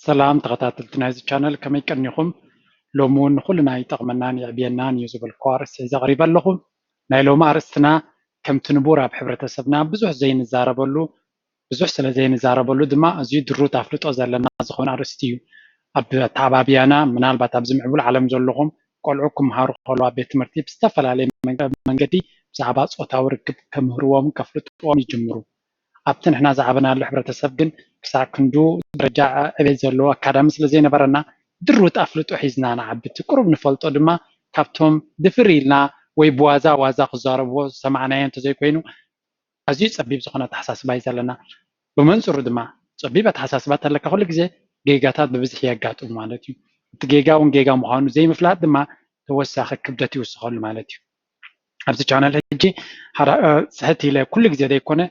ሰላም ተኸታተልቲ ናይዚ ቻነል፣ ከመይ ቀኒኹም? ሎሚ እውን ንኹልና ይጠቕመናን የዕብየናን እዩ ዝበልኩዎ ኣርእስቲ ሒዘ ቀሪበ ኣለኹ። ናይ ሎሚ ኣርእስትና ከምቲ ንቡር ኣብ ሕብረተሰብና ብዙሕ ዘይንዛረበሉ፣ ብዙሕ ስለ ዘይንዛረበሉ ድማ ኣዝዩ ድሩት ኣፍልጦ ዘለና ዝኾነ ኣርእስቲ እዩ። ኣብ ኣተዓባብያና፣ ምናልባት ኣብዚ ምዕቡል ዓለም ዘለኹም ቆልዑ ክምሃሩ ከለዉ ኣብ ቤት ትምህርቲ ብዝተፈላለየ መንገ-፣ መንገዲ ብዛዕባ ጾታዊ ርክብ ከምህርዎም ከፍልጥዎም ይጅምሩ። ኣብቲ ንሕና ዝዓበናሉ ሕብረተሰብ ግን ክሳዕ ክንዱ ደረጃ ዕቤት ዘለዎ ኣካዳሚ ስለ ዘይነበረና ድሩት ኣፍልጦ ሒዝና ንዓቢ። እቲ ቁሩብ ንፈልጦ ድማ ካብቶም ድፍር ኢልና ወይ ብዋዛ ዋዛ ክዛረብዎ ዝሰማዕናዮ እንተዘይኮይኑ ኣዝዩ ጸቢብ ዝኾነ ኣተሓሳስባ እዩ ዘለና። ብመንጽሩ ድማ ጸቢብ ኣተሓሳስባ እንተለካ ኩሉ ግዜ ጌጋታት ብብዝሒ የጋጥሙ ማለት እዩ። እቲ ጌጋ እውን ጌጋ ምዃኑ ዘይምፍላጥ ድማ ተወሳኺ ክብደት ይውስኸሉ ማለት እዩ። ኣብዚ ቻነል ሕጂ ሓደ፣ እ፣ ስሕት ኢለ ኩሉ ግዜ ዘይኮነ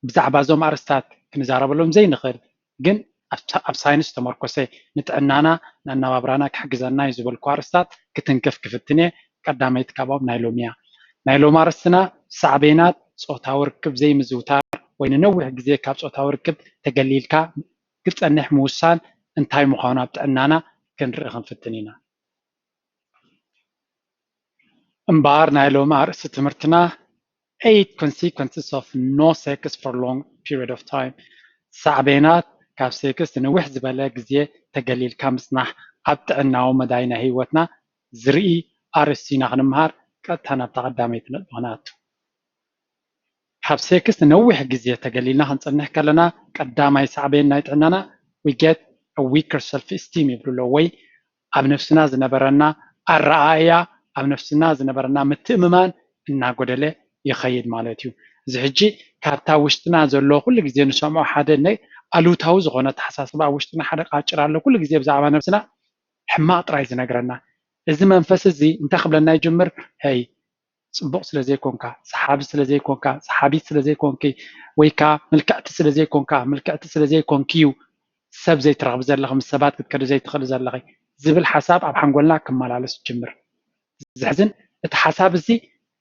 ብዛዕባ እዞም ኣርእስታት ክንዛረበሎም ዘይንኽእል ግን ኣብ ሳ-፣ ኣብ ሳይንስ ዝተመርኮሰ ንጥዕናና ንኣነባብራና ክሕግዘና እዩ ዝበልኩ ኣርእስታት ክትንክፍ ክፍትን እየ። ቀዳመይቲ ካብኦም ናይ ሎሚ እያ። ናይ ሎሚ ኣርእስትና ሳዕቤናት ጾታዊ ርክብ ዘይምዝውታር ወይ ንነዊሕ ግዜ ካብ ጾታዊ ርክብ ተገሊልካ ክትጸንሕ ምውሳን እንታይ ምዃኑ ኣብ ጥዕናና ክንርኢ ክንፍትን ኢና። እምበኣር ናይ ሎሚ ኣርእስቲ ትምህርትና eight consequences of no sex for long period of time፣ ሳዕቤናት ካብ ሴክስ ንንውሕ ዝበለ ግዜ ተገሊልካ ምጽናሕ ኣብ ጥዕናዊ መዳይ ናይ ህይወትና ዝርኢ ኣርእስቲ ኢና ክንምሃር። ቀጥታ ናብታ ቀዳመይቲ ነጥቢ ክንኣቱ። ካብ ሴክስ ንነዊሕ ግዜ ተገሊልና ክንጸንሕ ከለና ቀዳማይ ሳዕቤን ናይ ጥዕናና we get a weaker self esteem ይብሉ ኣለዉ፣ ወይ ኣብ ነፍስና ዝነበረና ኣረኣእያ፣ ኣብ ነፍስና ዝነበረና ምትእምማን እናጎደለ ይኸይድ ማለት እዩ። እዚ ሕጂ ካብታ ውሽጥና ዘሎ ኩሉ ግዜ ንሰምዖ ሓደ ናይ ኣሉታዊ ዝኾነ ኣተሓሳስባ ኣብ ውሽጥና ሓደ ቃጭር ኣሎ፣ ኩሉ ግዜ ብዛዕባ ነብስና ሕማቕ ጥራይ ዝነግረና። እዚ መንፈስ እዚ እንታይ ክብለና ይጅምር? ሄይ፣ ጽቡቕ ስለ ዘይኮንካ፣ ሰሓቢ ስለ ዘይኮንካ፣ ሰሓቢት ስለ ዘይኮንኪ፣ ወይ ከኣ ምልክዕቲ ስለ ዘይኮንካ፣ ምልክዕቲ ስለ ዘይኮንኪ እዩ ሰብ ዘይትረኽቢ ዘለኺ፣ ምስ ሰባት ክትከዲ ዘይትኽእሊ ዘለኺ ዝብል ሓሳብ ኣብ ሓንጎልና ክመላለስ ይጅምር። ዘሕዝን፣ እቲ ሓሳብ እዚ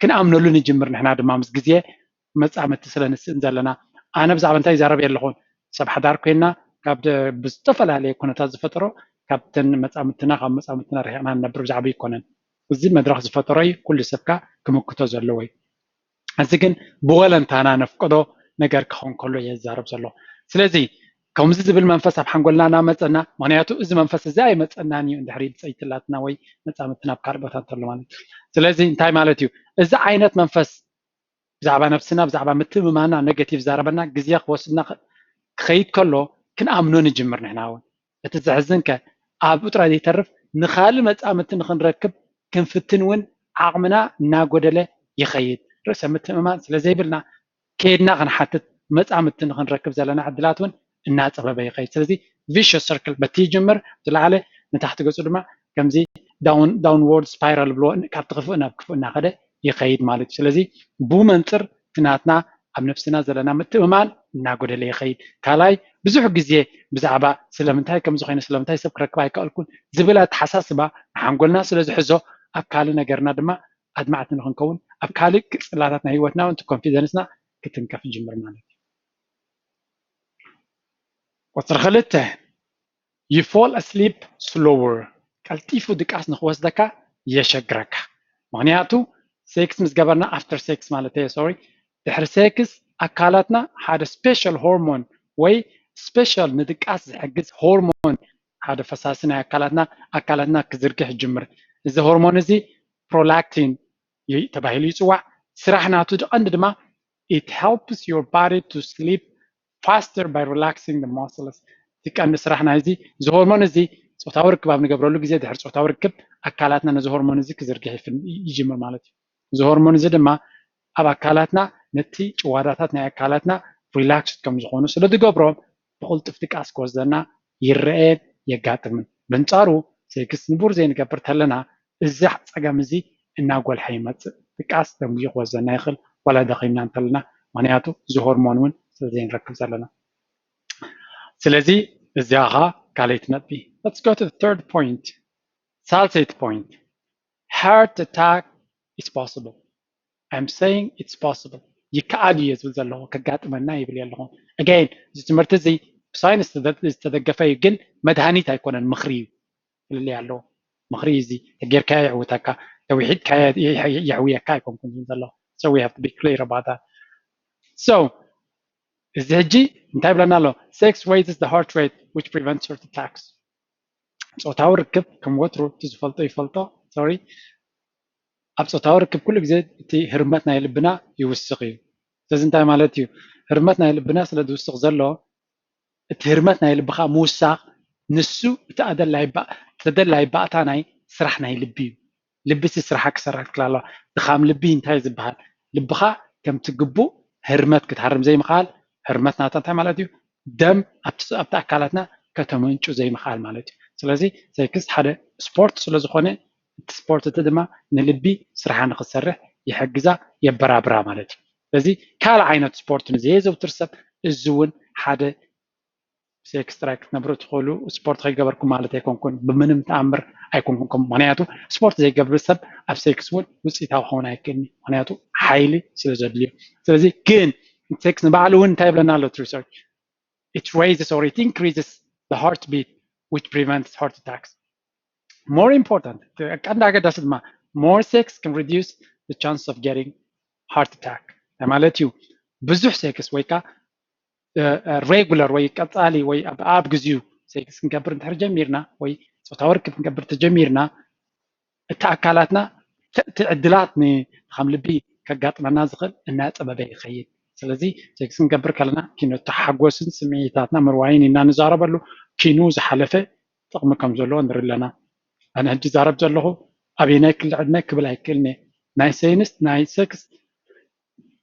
ክንኣምነሉ ንጅምር። ንሕና ድማ ምስ ግዜ መጻምድቲ ስለ ንስእን ዘለና፣ ኣነ ብዛዕባ እንታይ ይዛረብ የለኹን፣ ሰብ ሓዳር ኮይንና ካብ ደ-፣ ብዝተፈላለየ ኩነታት ዝፈጠሮ ካብተን መጻምድትና፣ ካብ መጻምድትና ርሒቕና ንነብር ብዛዕባ ኣይኮነን። እዚ መድረኽ ዝፈጠሮ እዩ፣ ኩሉ ሰብ ከኣ ክምክቶ ዘለዎ እዩ። እዚ ግን ብወለንታና ነፍቅዶ ነገር ክኸውን ከሎ እየ ዝዛረብ ዘለኹ። ስለዚ ከምዚ ዝብል መንፈስ ኣብ ሓንጎልና እናመጸና፣ ምኽንያቱ እዚ መንፈስ እዚ ኣይመጸናን እዩ እንድሕሪ ብጸይትላትና ወይ መጻምድትና ኣብ ካልእ ቦታ እንተሎ ማለት እዩ። ስለዚ እንታይ ማለት እዩ? እዚ ዓይነት መንፈስ ብዛዕባ ነብስና፣ ብዛዕባ ምትእምማንና ኔጌቲቭ ዛረበና ግዜ ክወስድና ክ-፣ ክኸይድ ከሎ ክንኣምኖ ንጅምር ንሕና እውን። እቲ ዘሕዝን ከ ኣብኡ ጥራይ ዘይተርፍ ንኻልእ መጻምድቲ ንኽንረክብ ክንፍትን እውን ዓቕምና እናጎደለ ይኸይድ። ርእሰ ምትእምማን ስለ ዘይብልና ከይድና ክንሓትት መጻምድቲ ንኽንረክብ ዘለና ዕድላት እውን እናጸበበ ይኸይድ። ስለዚ ቪሸስ ሰርክል በቲ ይጅምር፣ ዝለዓለ ንታሕቲ ገጹ ድማ ከምዚ ዳውን-፣ ዳውንዎርድ ስፓይራል ብሎ ካብቲ ክፉእ ናብ ክፉእ እናኸደ ይኸይድ ማለት እዩ። ስለዚ ብኡ መንጽር እቲ ናትና ኣብ ነብስና ዘለና ምትእምማን እናጎደለ ይኸይድ። ካልኣይ ብዙሕ ግዜ ብዛዕባ ስለምንታይ ከምዚ ኮይነ፣ ስለምንታይ ሰብ ክረክብ ኣይከኣልኩን ዝብል ኣተሓሳስባ ንሓንጎልና ስለ ዝሕዞ ኣብ ካልእ ነገርና ድማ ኣድማዕቲ ንኽንከውን፣ ኣብ ካልእ ጽላታት ናይ ህይወትና እውን እቲ ኮንፊደንስና ክትንከፍ ይጅምር ማለት እዩ። ቁጽሪ ክልተ፣ you fall asleep slower፣ ቀልጢፉ ድቃስ ንኽወስደካ የሸግረካ። ምኽንያቱ ሴክስ ምስ ገበርና፣ ኣፍተር ሴክስ ማለት እየ፣ ሶሪ፣ ድሕሪ ሴክስ ኣካላትና ሓደ ስፔሻል ሆርሞን ወይ ስፔሻል ንድቃስ ዝሕግዝ ሆርሞን፣ ሓደ ፈሳሲ ናይ ኣካላትና፣ ኣካላትና ክዝርግሕ ይጅምር። እዚ ሆርሞን እዚ ፕሮላክቲን ይ-፣ ተባሂሉ ይጽዋዕ። ስራሕ ናቱ ቀንዲ ድማ it helps your body to sleep faster by relaxing the muscles። እቲ ቀንዲ ስራሕ ናይዚ፣ እዚ ሆርሞን እዚ ጾታዊ ርክብ ኣብ ንገብረሉ ግዜ፣ ድሕሪ ጾታዊ ርክብ ኣካላትና ነዚ ሆርሞን እዚ ክዝርግሕ ይፍን-፣ ይጅምር ማለት እዩ። እዚ ሆርሞን እዚ ድማ ኣብ ኣካላትና ነቲ ጭዋዳታት ናይ ኣካላትና ሪላክስድ ከም ዝኾኑ ስለ ዝገብሮም ብቕልጡፍ ድቃስ ክወስደና ይረኤን የጋጥምን። በንጻሩ ሴክስ ንቡር ዘይንገብር ተለና እዚ ጸገም እዚ እናጎልሐ ይመጽእ። ድቃስ ደንጉዩ ክወስደና ይኽእል ዋላ ደኺምና እንተለና፣ ምኽንያቱ እዚ ሆርሞን እውን ስለ ዘይንረክብ ዘለና። ስለዚ እዚኣ ኸኣ ካልኣይቲ ነጥቢ። Let's go to the third point። ሳልሰይቲ ፖይንት፣ heart attack is possible። I'm saying it's possible። ይከኣል እዩ ዝብል ዘለኹ፣ ከጋጥመና ይብል የለኹ። Again፣ እዚ ትምህርቲ እዚ ብሳይንስ ዝተደገፈ እዩ፣ ግን መድሃኒት ኣይኮነን፣ ምኽሪ እዩ። ፍልልይ ኣለዎ። ምኽሪ እዩ፣ እዚ ተጌርካዮ የዕውተካ፣ ተዊሒድካዮ የሕውየካ ኣይኮንኩን ዝብል ዘለኹ። So we have to be clear about that. So እዚ ሕጂ እንታይ ይብለና ኣሎ? Sex raises the heart rate, which prevents heart attacks. ፆታዊ ርክብ ከም ወትሩ እቲ ዝፈልጦ ይፈልጦ፣ ሶሪ፣ ኣብ ፆታዊ ርክብ ኩሉ ግዜ እቲ ህርመት ናይ ልብና ይውስኽ እዩ። ስለዚ እንታይ ማለት እዩ? ህርመት ናይ ልብና ስለ ዝውስኽ ዘሎ፣ እቲ ህርመት ናይ ልብኻ ምውሳኽ ንሱ እቲ ኣደላይ ባእ-፣ ተደላይ ባእታ ናይ ስራሕ ናይ ልቢ እዩ። ልቢ እቲ ስራሓ ክሰርሕ ክትክእል ኣለዋ። ድኻም ልቢ እንታይ ዝበሃል? ልብኻ ከምቲ ግቡእ ህርመት ክትሃርም ዘይምኽኣል፣ ህርመት ናታ እንታይ ማለት እዩ? ደም ኣብቲ ኣብቲ ኣካላትና ከተመንጩ ዘይምኽኣል ማለት እዩ። ስለዚ ሴክስ ሓደ ስፖርት ስለ ዝኾነ፣ እቲ ስፖርት እቲ ድማ ንልቢ ስራሓ ንክሰርሕ ይሕግዛ፣ የበራብራ ማለት እዩ። ስለዚ ካልእ ዓይነት ስፖርት ንዘየዘውትር ሰብ እዚ እውን ሓደ ሴክስ ጥራይ ክትነብሩ ትኽእሉ፣ ስፖርት ከይገበርኩም ማለት ኣይኮንኩን፣ ብምንም ተኣምር ኣይኮንኩን ከምኡ። ምኽንያቱ ስፖርት ዘይገብር ሰብ ኣብ ሴክስ እውን ውፅኢታዊ ክኸውን ኣይክእልን እዩ፣ ምኽንያቱ ሓይሊ ስለ ዘድልዮ። ስለዚ ግን ሴክስ ንባዕሉ እውን እንታይ ይብለና ኣሎ እቲ ሪሰርች? It raises or it increases the heartbeat, which prevents heart attacks. More important, ቀንዲ ኣገዳሲ ድማ፣ more sex can reduce the chance of getting heart attack። እንታይ ማለት እዩ? ብዙሕ ሴክስ ወይ ከዓ ሬጉለር ወይ ቀፃሊ ወይ ኣብ ኣብ ግዚኡ ሴክስ ክንገብር እንድሕር ጀሚርና ወይ ፆታዊ ርክብ ክንገብር ተጀሚርና፣ እቲ ኣካላትና እቲ ዕድላት ንድኻም ልቢ ከጋጥመና ዝኽእል እናፀበበ ይኸይድ። ስለዚ ሴክስ ክንገብር ከለና ኪኖ ተሓጎስን ስምዒታትና ምርዋይን ኢና ንዛረበሉ። ኪኑ ዝሓለፈ ጥቕሚ ከም ዘለዎ ንርኢ ኣለና። ኣነ ሕጂ ዛረብ ዘለኹ ኣበየናይ ክሊ ዕድመ ክብል ኣይክእልን እየ። ናይ ሴንስ ናይ ሴክስ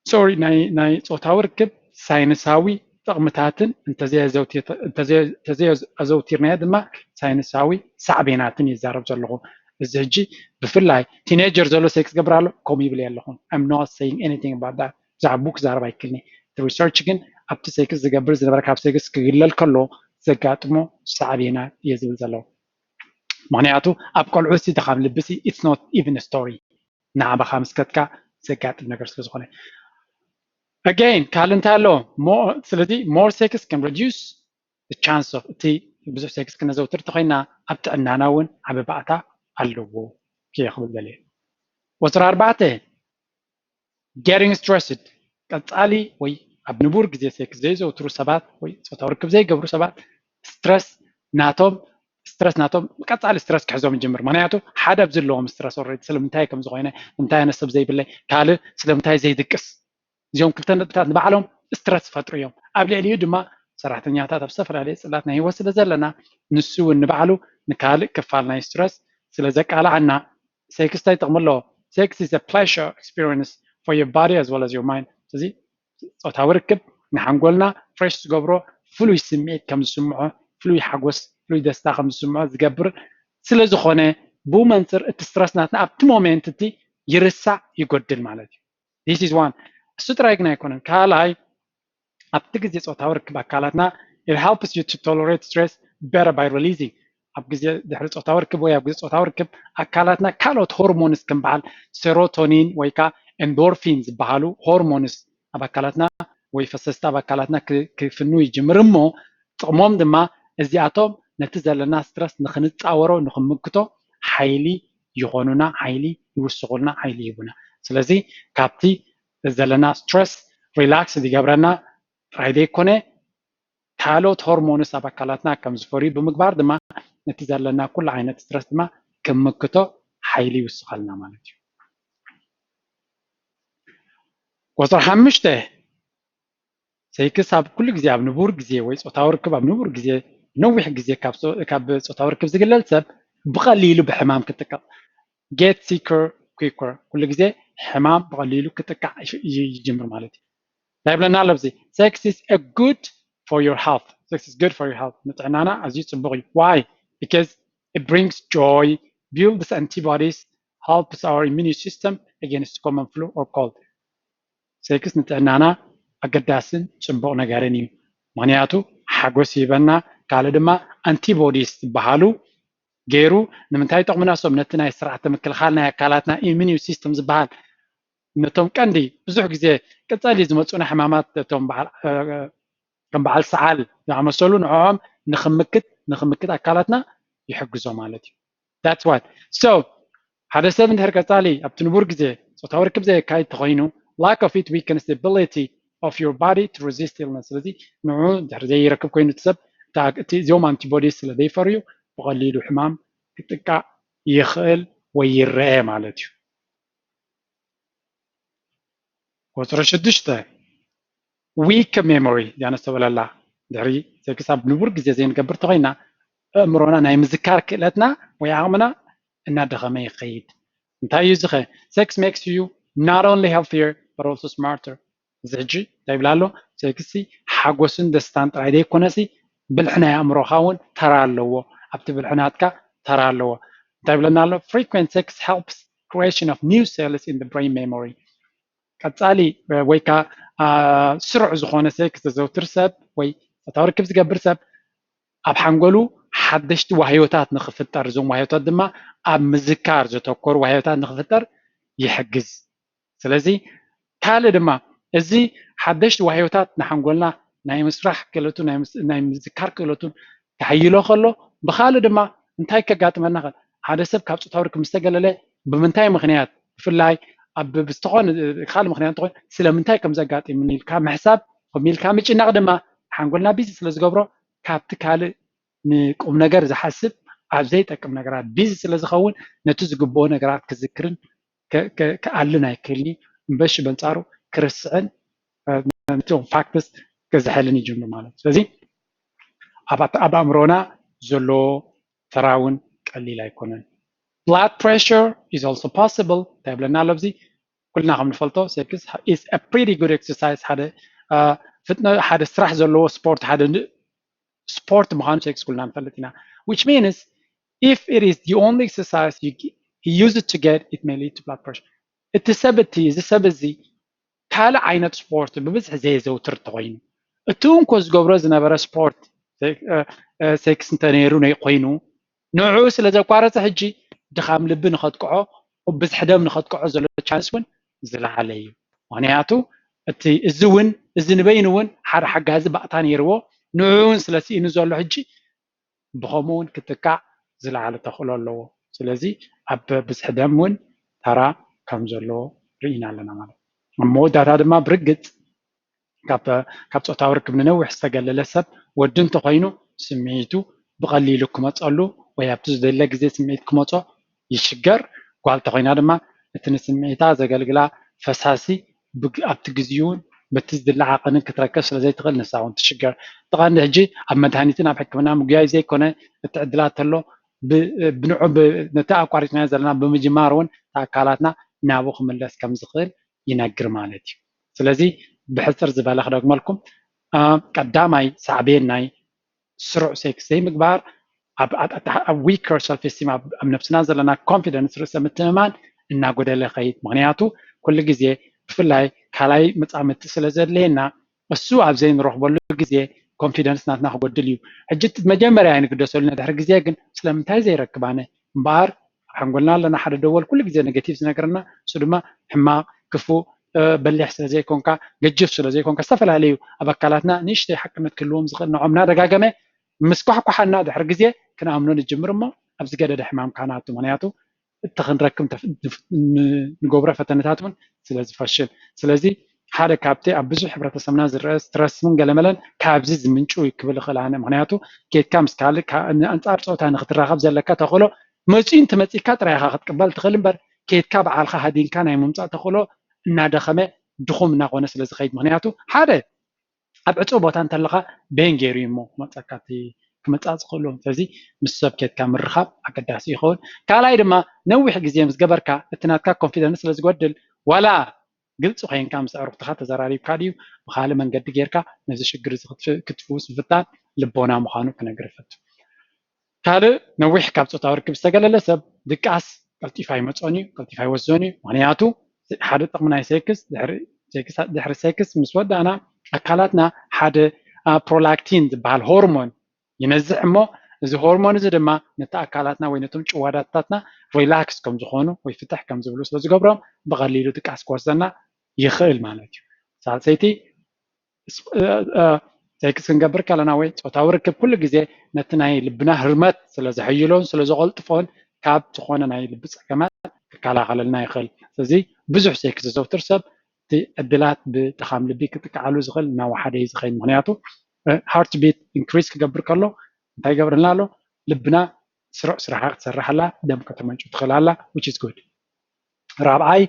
ሶሪ ናይ ናይ ፆታዊ ርክብ ሳይንሳዊ ጥቕምታትን እንተዘየዘውቲርናዮ ድማ ሳይንሳዊ ሳዕቤናትን ይዛረብ ዘለኹ። እዚ ሕጂ ብፍላይ ቲኔጀር ዘሎ ሴክስ ገብር ኣሎ ከምኡ ይብል ኣለኹ። I'm not saying anything about that። ብዛዕባ ክዛረብ ኣይክልኒ። ሪሰርች ግን ኣብቲ ሴክስ ዝገብር ዝነበረ ካብ ሴክስ ክግለል ከሎ ዘጋጥሞ ሳዕቤና እየ ዝብል ዘለኹ። ምክንያቱ ኣብ ቆልዑ ሲ ድኻም ልቢ ሲ it's not even story። ንዓባኻ ምስ ከድካ ዘጋጥም ነገር ስለ ዝኾነ። Again ካልእ እንታይ ኣሎ? ስለዚ more sex can reduce the chance of፣ እቲ ብዙሕ ሴክስ ክነዘውትር ተኮይና ኣብ ጥዕናና እውን ዓቢ ባእታ ኣለዎ ክብል ደልየ። ወፅሪ ኣርባዕተ getting stressed፣ ቀፃሊ ወይ ኣብ ንቡር ግዜ ሴክስ ዘይዘውትሩ ሰባት ወይ ፆታዊ ርክብ ዘይገብሩ ሰባት ስትረስ ናቶም ስትረስ ናቶም ቀፃሊ ስትረስ ክሕዞም ይጅምር። ምክንያቱ ሓደ ኣብዚ ኣለዎም ስትረስ ኦልሬዲ፣ ስለምንታይ ከም ዝኾይነ፣ እንታይ ዓይነት ሰብ ዘይብለይ፣ ካልእ ስለምንታይ ዘይድቅስ፣ እዚኦም ክልተ ነጥብታት ንባዕሎም ስትረስ ይፈጥሩ እዮም። ኣብ ልዕሊኡ ድማ ሰራሕተኛታት ኣብ ዝተፈላለየ ፅላት ናይ ህይወት ስለ ዘለና ንሱ እውን ንባዕሉ ንካልእ ክፋል ናይ ስትረስ ስለ ዘቃልዓና ሴክስ እንታይ ጥቕሚ ኣለዎ? Sex is a pleasure experience for your body as well as your mind። ስለዚ ፆታዊ ርክብ ንሓንጎልና ፍሬሽ ዝገብሮ፣ ፍሉይ ስምዒት ከም ዝስምዖ፣ ፍሉይ ሓጎስ፣ ፍሉይ ደስታ ከም ዝስምዖ ዝገብር ስለ ዝኾነ ብኡ መንፅር እቲ ስትረስ ናትና ኣብቲ ሞሜንት እቲ ይርሳዕ ይጎድል ማለት እዩ። This is one። እሱ ጥራይ ግን ኣይኮነን። ካልኣይ ኣብቲ ግዜ ፆታዊ ርክብ ኣካላትና it helps you to tolerate stress better by releasing ኣብ ግዜ ድሕሪ ፆታዊ ርክብ ወይ ኣብ ግዜ ፆታዊ ርክብ ኣካላትና ካልኦት ሆርሞንስ ከም በዓል ሴሮቶኒን ወይ ከዓ ኤንዶርፊን ዝበሃሉ ሆርሞንስ ኣብ ኣካላትና ወይ ፈሰስቲ ኣብ ኣካላትና ክፍኑ ይጅምር እሞ ጥቕሞም ድማ እዚኣቶም ነቲ ዘለና ስትረስ ንክንፃወሮ ንክምክቶ ሓይሊ ይኾኑና፣ ሓይሊ ይውስኹልና፣ ሓይሊ ይህቡና። ስለዚ ካብቲ ዘለና ስትረስ ሪላክስ ዝገብረና ጥራይ ዘይኮነ ካልኦት ሆርሞንስ ኣብ ኣካላትና ከም ዝፈርዩ ብምግባር ድማ ነቲ ዘለና ኩሉ ዓይነት ስትረስ ድማ ክምክቶ ሓይሊ ይውስኸልና ማለት እዩ። ቁፅሪ ሓሙሽተ ሴክስ ኣብ ኩሉ ግዜ ኣብ ንቡር ግዜ ወይ ፆታዊ ርክብ ኣብ ንቡር ግዜ ነዊሕ ግዜ ካብ ፆታዊ ርክብ ዝግለል ሰብ ብቐሊሉ ብሕማም ክጥቀቕ get sicker quicker ኩሉ ግዜ ሕማም ብቐሊሉ ክጥቃዕ ይጅምር ማለት እዩ። እንታይ ይብለና ኣሎ ኣብዚ? Sex is a good for your health። Sex is good for your health። ንጥዕናና ኣዝዩ ጽቡቕ እዩ። Why? Because it brings joy, builds antibodies, helps our immune system against common flu or cold። ሴክስ ንጥዕናና ኣገዳስን ጽቡቕ ነገርን እዩ። ምኽንያቱ ሓጎስ ይህበና፣ ካልእ ድማ ኣንቲቦዲስ ዝበሃሉ ገይሩ ንምንታይ ይጠቕሙና? እሶም ነቲ ናይ ስርዓተ ምክልኻል ናይ ኣካላትና ኢሚኒን ሲስተም ዝበሃል ነቶም ቀንዲ ብዙሕ ግዜ ቀጻሊ ዝመጹና ሕማማት እቶም በዓል ከም በዓል ሰዓል ዝኣመሰሉ ንዕኦም ንክምክት ንክምክት ኣካላትና ይሕግዞ ማለት እዩ። That's what so ሓደ ሰብ እንድሕር ቀጻሊ ኣብቲ ንቡር ግዜ ፆታዊ ርክብ ዘየካይድ ተኮይኑ lack of it weakens the ability of your body to resist illness። ስለዚ ንዑ እንድሕር ዘይረክብ ኮይኑ እቲ ሰብ እዚኦም ኣንቲቦዲስ ስለ ዘይፈርዩ ብቐሊሉ ሕማም ክጥቃእ ይኽእል ወይ ይረአ ማለት እዩ። ቁፅሪ ሽዱሽተ weak memory እዚኣ ነስተብህለላ ድሕሪ ሴክስ ኣብ ንቡር ግዜ ዘይንገብር ተኮይና ኣእምሮና ናይ ምዝካር ክእለትና ወይ ዓቕምና እናደኸመ ይኸይድ። እንታይ እዩ ዝኸ sex makes you not only healthier but also smarter። እዚ ሕጂ እንታይ ይብል ኣሎ? ሴክስ ሓጎስን ደስታን ጥራይ ዘይኮነሲ ብልሒ ናይ ኣእምሮኻ እውን ተራ ኣለዎ። ኣብቲ ብልሒ ናትካ ተራ ኣለዎ። እንታይ ይብለና ኣሎ? Frequent sex helps creation of new cells in the brain memory። ቀጻሊ ወይ ከዓ ስሩዕ ዝኾነ ሴክስ ዘዘውትር ሰብ ወይ ፆታዊ ርክብ ዝገብር ሰብ ኣብ ሓንጎሉ ሓደሽቲ ዋህዮታት ንክፍጠር፣ እዞም ዋህዮታት ድማ ኣብ ምዝካር ዘተኮሩ ዋህዮታት ንክፍጠር ይሕግዝ። ስለዚ ካልእ ድማ እዚ ሓደሽቲ ዋህዮታት ንሓንጎልና ናይ ምስራሕ ክእለቱ ናይ ምዝካር ክእለቱ ተሓይሎ ከሎ ብካልእ ድማ እንታይ ከጋጥመና ኸ ሓደ ሰብ ካብ ፆታዊ ርክብ ምስተገለለ ብምንታይ ምክንያት ብፍላይ ኣብ ብዝተኾነ ካልእ ምክንያት እንተኾይኑ ስለምንታይ ከም ዘጋጢምኒ ኢልካ ምሕሳብ ከምኡ ኢልካ ምጭናቕ ድማ ሓንጎልና ቢዚ ስለ ዝገብሮ ካብቲ ካልእ ንቁም ነገር ዝሓስብ ኣብ ዘይጠቅም ነገራት ቢዚ ስለ ዝኸውን ነቲ ዝግብኦ ነገራት ክዝክርን ክኣልን ኣይክእልኒ እምበሺ በንፃሩ ክርስዕን ነቶም ፋክትስ ክዝሕልን ይጅምር ማለት እዩ። ስለዚ ኣብ ኣእምሮና ዘሎ ተራ እውን ቀሊል ኣይኮነን። Blood pressure is also possible እንታይ ይብለና ኣሎ ኣብዚ ኩልና ከም ንፈልጦ sex is a pretty good exercise ሓደ ፍጥነ ሓደ ስራሕ ዘለዎ ስፖርት ሓደ ስፖርት ምዃኑ ሴክስ ኩልና ንፈልጥ ኢና። Which means if it is the only exercise you, you use it to get it may lead to blood pressure። እቲ ሰብ እቲ እዚ ሰብ እዚ ካልእ ዓይነት ስፖርት ብብዝሒ ዘየዘውትር እንተኮይኑ እቲ እንኮ ዝገብሮ ዝነበረ ስፖርት ሴክስ እንተነይሩ ኮይኑ ንዕኡ ስለ ዘቋረፀ ሕጂ ድኻም ልቢ ንኸጥቅዖ ብዝሒ ደም ንኸጥቅዖ ዘሎ ቻንስ እውን ዝለዓለ እዩ። ምክንያቱ እቲ እዚ እውን እዚ ንበይኑ እውን ሓደ ሓጋዚ ባእታ ነይርዎ ንዕኡ እውን ስለ ስኢኑ ዘሎ ሕጂ ብኸምኡ እውን ክትካእ ዝለዓለ ተኽእሎ ኣለዎ። ስለዚ ኣብ ብዝሒ ደም እውን ተራ ከም ዘለዎ ርኢና ኣለና ማለት እዩ። ኣብ መወዳእታ ድማ ብርግፅ ካብ ፆታዊ ርክብ ንነዊሕ ዝተገለለ ሰብ ወዲ እንተኮይኑ ስምዒቱ ብቐሊሉ ክመፀሉ ወይ ኣብቲ ዝደለ ግዜ ስምዒት ክመፆ ይሽገር። ጓል እንተኮይና ድማ እቲ ንስምዒታ ዘገልግላ ፈሳሲ ኣብቲ ግዜኡን በቲ ዝድለ ዓቐንን ክትረክብ ስለዘይትኽእል ንሳ እውን ትሽገር። እቲ ቀንዲ ሕጂ ኣብ መድሃኒትን ኣብ ሕክምና ምጉያይ ዘይኮነ እቲ ዕድላት ተሎ ብንዑ ነቲ ኣቋሪፅናዮ ዘለና ብምጅማር እውን ኣካላትና ናብኡ ክምለስ ከም ዝኽእል ይነግር ማለት እዩ። ስለዚ ብሕፅር ዝበለ ክደግመልኩም ቀዳማይ ሳዕቤን ናይ ስሩዕ ሴክስ ዘይምግባር ኣብ ዊከር ሰልፍ ስቲም ኣብ ነብስና ዘለና ኮንፊደንስ ርእሰ ምትእምማን እናጎደለ ይኸይድ። ምክንያቱ ኩሉ ግዜ ብፍላይ ካልኣይ መፃምድቲ ስለ ዘድለየና እሱ ኣብ ዘይንረኽበሉ ግዜ ኮንፊደንስ ናትና ክጎድል እዩ። ሕጂ መጀመርያ ኣይንግደሰሉ ነድሕሪ ግዜ ግን ስለምንታይ ዘይረክብ ኣነ እምበኣር ኣብ ሓንጎልና ኣለና ሓደ ደወል ኩሉ ግዜ ኔጌቲቭ ዝነግረና እሱ ድማ ሕማቕ ክፉእ በሊሕ ስለ ዘይኮንካ ገጅፍ ስለ ዘይኮንካ ዝተፈላለዩ ኣብ ኣካላትና ንእሽተይ ሓቅነት ክህልዎም ዝኽእል ንዖም እናደጋገመ ምስ ኳሕኳሓና ድሕሪ ግዜ ክንኣምኖ ንጅምር እሞ ኣብ ዝገደደ ሕማም ካናቱ ምክንያቱ እቲ ክንረክብ ንገብሮ ፈተነታት እውን ስለ ዝፈሽል ስለዚ ሓደ ካብቲ ኣብ ብዙሕ ሕብረተሰብና ዝረአ ስትረስ እውን ገለመለን ካብዚ ዝምንጩ እዩ ክብል ይኽእል ኣነ ምክንያቱ ኬድካ ምስ ካልእ ኣንፃር ፆታ ንክትራኸብ ዘለካ ተኽእሎ መፂኡ እንትመፂካ ጥራይ ኢኻ ክትቅበል ትኽእል እምበር ኬድካ በዓልካ ሃዲንካ ናይ ምምፃእ ተኽእሎ እናደኸመ ድኹም እናኾነ ስለ ዝኸይድ ምክንያቱ ሓደ ኣብ ዕፁ ቦታ እንተለካ በይን ገይሩ እዩ እሞ ክመፀካ ክመፃእ ዝኽእሉ ስለዚ ምስ ሰብ ኬድካ ምርኻብ ኣገዳሲ ይኸውን ካልኣይ ድማ ነዊሕ ግዜ ምስ ገበርካ እቲ ናትካ ኮንፊደንስ ስለ ዝጎድል ዋላ ግልፂ ኮይንካ ምስ ኣዕሩኽትኻ ተዘራሪብካ ድዩ ብካልእ መንገዲ ጌርካ ነዚ ሽግር እዚ ክትፍውስ ምፍታን ልቦና ምዃኑ ክነግር ይፈቱ ካልእ ነዊሕ ካብ ፆታዊ ርክብ ዝተገለለ ሰብ ድቃስ ቀልጢፋ ይመፆን እዩ ቀልጢፋ ይወስዞን እዩ ምክንያቱ ሓደ ጥቕሚ ናይ ሴክስ ድሕሪ ሴክስ ምስ ወዳእና ኣካላትና ሓደ ፕሮላክቲን ዝበሃል ሆርሞን ይነዝሕ እሞ እዚ ሆርሞን እዚ ድማ ነቲ ኣካላትና ወይ ነቶም ጭዋዳታትና ሪላክስ ከም ዝኾኑ ወይ ፍትሕ ከም ዝብሉ ስለ ዝገብሮም ብቐሊሉ ድቃስ ክወስደና ይኽእል ማለት እዩ። ሳልሰይቲ ሴክስ ክንገብር ከለና ወይ ፆታዊ ርክብ ኩሉ ግዜ ነቲ ናይ ልብና ህርመት ስለ ዘሐይሎን ስለ ዘቐልጥፎን ካብ ዝኾነ ናይ ልቢ ፀገማት ክከላኸለልና ይኽእል። ስለዚ ብዙሕ ሴክስ ዘዘውትር ሰብ እቲ ዕድላት ብድኻም ልቢ ክጥቃዓሉ ዝኽእል እናወሓደ እዩ ዝኸይድ። ምክንያቱ heart beat increase ክገብር ከሎ እንታይ ይገብርልና ኣሎ? ልብና ስሩዕ ስራሓ ክትሰርሕ ኣላ፣ ደም ከተመንጩ ትኽእል ኣላ፣ which is good። ራብዓይ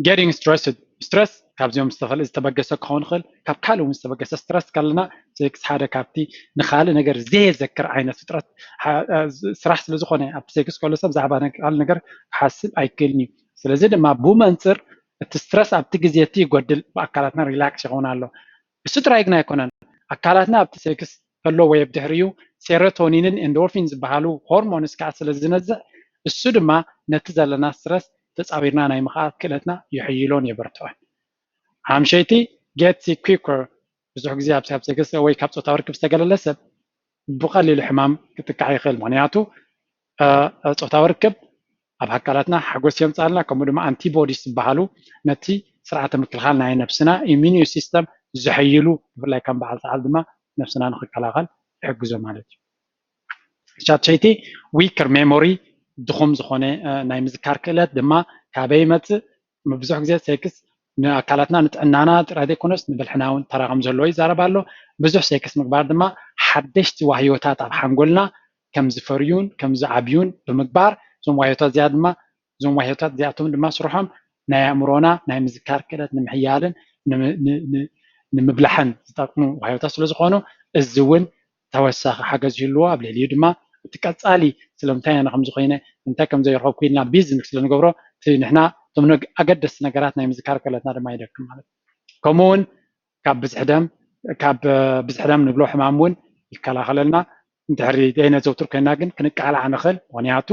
getting stressed፣ ስትረስ ካብዚኦም ዝተበገሰ ክኸውን ይኽእል፣ ካብ ካልእ እውን ዝተበገሰ ስትረስ ከለና ሴክስ ሓደ ካብቲ ንኻልእ ነገር ዘየዘክር ዓይነት ፍጥረት ስራሕ ስለ ዝኾነ ኣብቲ ሴክስ ከሎ ሰብ ብዛዕባ ካልእ ነገር ክሓስብ ኣይክእልን እዩ። ስለዚ ድማ ብመንፅር እቲ ስትረስ ኣብቲ ግዜ እቲ ይጎድል፣ ብኣካላትና ሪላክስ ይኸውን ኣሎ። እሱ ጥራይ ግን ኣይኮነን፣ ኣካላትና ኣብቲ ሴክስ ከሎ ወይ ኣብ ድሕሪኡ ሴሮቶኒንን ኤንዶርፊን ዝበሃሉ ሆርሞንስ ከዓ ስለ ዝነዝዕ እሱ ድማ ነቲ ዘለና ስትረስ ተፃዊርና ናይ ምኽኣል ክእለትና የሐይሎን የበርትዖን። ሓምሸይቲ get sick quicker፣ ብዙሕ ግዜ ኣብ ሴክስ ወይ ካብ ፆታዊ ርክብ ዝተገለለ ሰብ ብቐሊሉ ሕማም ክጥቃዕ ይኽእል። ምክንያቱ ፆታዊ ርክብ ኣብ ኣካላትና ሓጎስ የምፃልና፣ ከምኡ ድማ ኣንቲቦዲስ ዝበሃሉ ነቲ ስርዓተ ምክልኻል ናይ ነብስና ኢሚኒ ሲስተም ዘሐይሉ፣ ብፍላይ ከም በዓል ሰዓል ድማ ነብስና ንክከላኸል ይሕግዞ ማለት እዩ። ሻትሸይቲ ዊከር ሜሞሪ፣ ድኹም ዝኾነ ናይ ምዝካር ክእለት ድማ ካበይ ይመፅእ? ብዙሕ ግዜ ሴክስ ንኣካላትና ንጥዕናና ጥራይ ዘይኮነስ ንብልሕና እውን ተራ ከም ዘለዎ ይዛረብ ኣሎ። ብዙሕ ሴክስ ምግባር ድማ ሓደሽቲ ዋህዮታት ኣብ ሓንጎልና ከም ዝፈርዩን ከም ዝዓብዩን ብምግባር እዞም ዋህዮታት እዚኣ ድማ እዞም ዋህዮታት እዚኣቶም ድማ ስርሖም ናይ ኣእምሮና ናይ ምዝካር ክእለት ንምሕያልን ንምብላሕን ዝጠቅሙ ዋህዮታት ስለ ዝኾኑ እዚ እውን ተወሳኺ ሓገዝ ይህልዎ። ኣብ ልዕሊኡ ድማ እቲ ቀፃሊ ስለምንታይ ኣነ ከምዚ ኮይነ እንታይ ከም ዘይረኸብኩ ኢልና ቢዝን ስለ ንገብሮ እቲ ንሕና እቶም ኣገደስቲ ነገራት ናይ ምዝካር ክእለትና ድማ ይደክም ማለት እዩ። ከምኡ እውን ካብ ብዝሒ ደም ካብ ብዝሒ ደም ንብሎ ሕማም እውን ይከላኸለልና። እንድሕሪ ዘይነዘውትር ኮይና ግን ክንቃላዕ ንኽእል። ምክንያቱ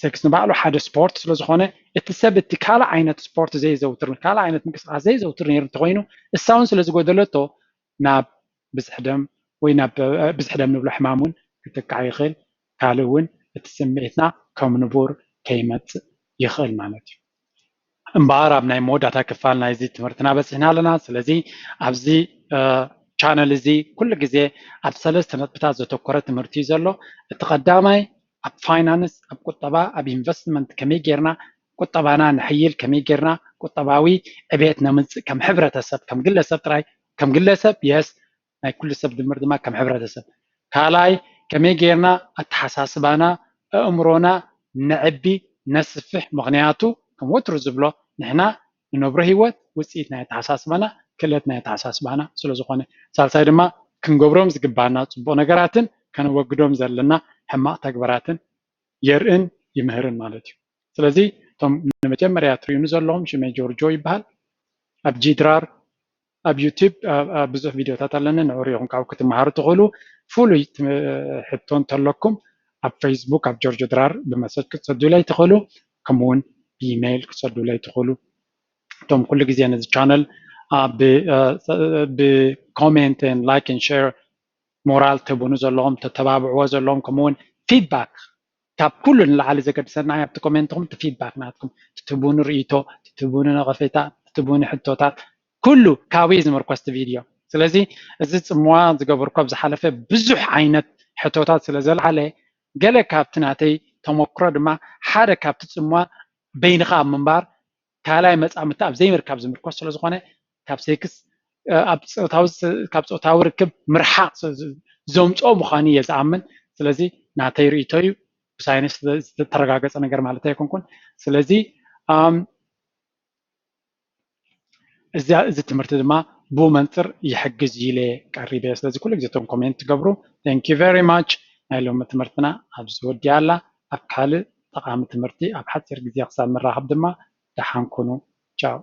ሴክስ ንባዕሉ ሓደ ስፖርት ስለ ዝኾነ እቲ ሰብ እቲ ካልእ ዓይነት ስፖርት ዘይዘውትር ካልእ ዓይነት ምንቅስቃስ ዘይዘውትር ነይሩ እንተኮይኑ እሳ እውን ስለ ዝጎደለቶ ናብ ብዝሒ ደም ወይ ናብ ብዝሒ ደም ንብሎ ሕማም እውን ክጥቃዕ ይኽእል። ካልእ እውን እቲ ስምዒትና ከም ንቡር ከይመፅእ ይኽእል ማለት እዩ። እምበኣር ኣብ ናይ መወዳእታ ክፋል ናይዚ ትምህርትና በፂሕና ኣለና። ስለዚ ኣብዚ ቻነል እዚ ኩሉ ግዜ ኣብ ሰለስተ ነጥብታት ዘተኮረ ትምህርቲ እዩ ዘሎ። እቲ ቀዳማይ ኣብ ፋይናንስ፣ ኣብ ቁጠባ፣ ኣብ ኢንቨስትመንት ከመይ ጌርና ቁጠባና ንሕይል፣ ከመይ ጌርና ቁጠባዊ ዕቤት ነምፅእ ከም ሕብረተሰብ፣ ከም ግለሰብ ጥራይ፣ ከም ግለሰብ የስ ናይ ኩሉ ሰብ ድምር ድማ ከም ሕብረተሰብ። ካልኣይ ከመይ ጌርና ኣተሓሳስባና ኣእምሮና ነዕቢ ነስፍሕ። ምክንያቱ ከም ወትሩ ዝብሎ ንሕና ንነብሮ ህይወት ውፅኢት ናይ ኣተሓሳስባና ክእለት ናይ ኣተሓሳስባና ስለ ዝኾነ። ሳልሳይ ድማ ክንገብሮም ዝግባና ፅቡቕ ነገራትን ከነወግዶም ዘለና ሕማቕ ተግባራትን የርእን ይምህርን ማለት እዩ። ስለዚ እቶም ንመጀመርያ ትርእዩኒ ዘለኹም ሽመይ ጆርጆ ይበሃል። ኣብ ጂድራር ኣብ ዩቲብ ብዙሕ ቪድዮታት ኣለኒ። ንዑ ሪኢኹም ካብኡ ክትመሃሩ ትኽእሉ። ፍሉይ ሕቶ እንተለኩም ኣብ ፌስቡክ ኣብ ጆርጆ ድራር ብመሰጅ ክትሰዱለይ ትኽእሉ፣ ከምኡውን ብኢሜይል ክትሰዱለይ ትኽእሉ። እቶም ኩሉ ግዜ ነዚ ቻነል ብኮሜንትን ላይክን ሼር ሞራል ትህቡኒ ዘለኹም፣ ተተባብዕዎ ዘለኹም፣ ከምኡውን ፊድባክ ካብ ኩሉ ንላዕሊ ዘገድሰና ኣብቲ ኮሜንትኹም እቲ ፊድባክ ናትኩም ትትቡኒ ርእይቶ ትትቡኒ ነቐፌታ ትትቡኒ ሕቶታት ኩሉ ካብኡ እዩ ዝምርኮስ እቲ ቪድዮ። ስለዚ እዚ ፅምዋ ዝገበርኩ ኣብ ዝሓለፈ ብዙሕ ዓይነት ሕቶታት ስለ ዘልዓለ ገለ ካብቲ ናተይ ተመክሮ ድማ ሓደ ካብቲ ፅምዋ በይንኻ ኣብ ምንባር ካልኣይ መፃምድቲ ኣብ ዘይምርካብ ዝምርኮስ ስለ ዝኾነ ካብ ሴክስ ኣብ ፆታዊ ካብ ፆታዊ ርክብ ምርሓቕ ዘምፅኦ ምዃኑ እየ ዝኣምን። ስለዚ ናተይ ርእይቶ እዩ፣ ብሳይንስ ዝተረጋገፀ ነገር ማለት ኣይኮንኩን። ስለዚ እዚ ትምህርቲ ድማ ብኡ መንፅር ይሕግዝ ኢለ ቀሪበ። ስለዚ ኩሉ ግዜ እቶም ኮሜንት ትገብሩ። Thank you very much። ናይ ሎሚ ትምህርትና ኣብዚ ወዲኣ ኣላ። ኣብ ካልእ ጠቓሚ ትምህርቲ ኣብ ሓፂር ግዜ ክሳብ ንራኸብ ድማ ደሓን ኩኑ። ቻው።